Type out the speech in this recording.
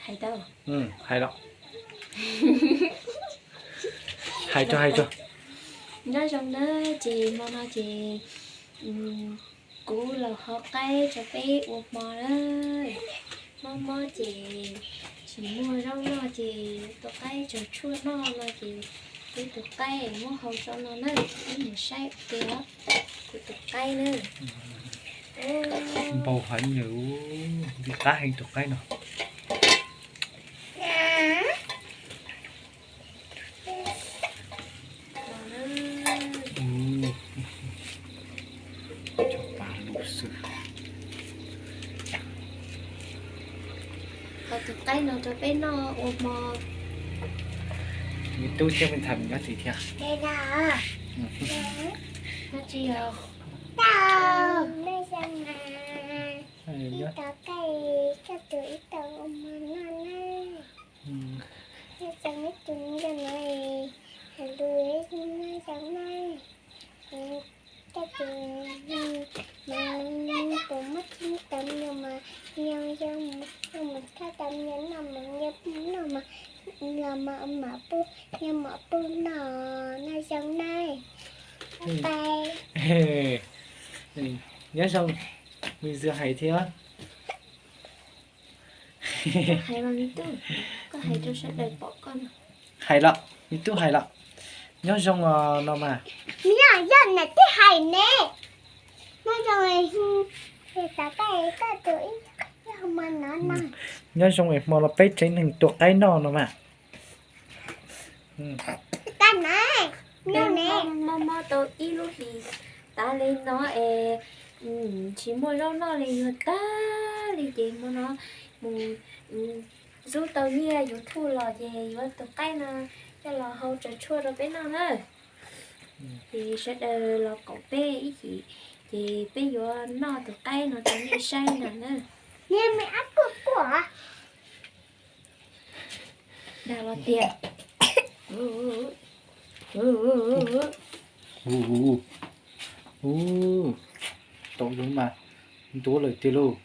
Hais tau. Hais los. Hais tso, hais tso. Nyob zoo na, ces hmo no ces kuv los hau qaib rau peb ua hmo na. Mob mob ces tsis muaj zaub noj ces tus qaib tsaug tshuaj noj no ces peb tus qaib muab hau tso no na, peb mus saib ua ke os. Kuv tus qaib na. Npau heev na, ntxim qab heev tus qaib no. Tso pa lus xwb. Hau tus qaib no rau peb noj ua hmo. Me tub thiab me ntxhais mus nyob twg thiab? Nyob tsis yog. Ib tau qaib, koj tus ib tau ua hmo noj na. Nyob zoo ib tug nyob no, hais lus nyob zoo na. Koj tus mas tus muab tau me nyuam mas, yog yog mus thab tau me nyuam noj mas, yog noj mas los mas mam pub, yog mam pub noj, noj zoo na. Nyob zoo, me ntxhais hais thiab. Hais los, me tub hais los. Nyob zoo os no mas. Yog, yog niam tij hais ne. Nyob zoo, nyob zoo es hmo no peb tsev neeg tua qaib noj no mas. Mob mob tau ib lub hlis tas li no es tsis muaj zaub noj li, yuav tag li ces hmo no mus zub tau nyiaj YouTube los ces yuav tus qaib no coj los hau tsaug tshuaj rau peb noj na. Ces sawv daws los koom peb ib chim, ces peb yuav noj tus qaib no rau nej saib ntag na. Dag los tiag. Tau zoo mas ntuav lawm tiag lauj.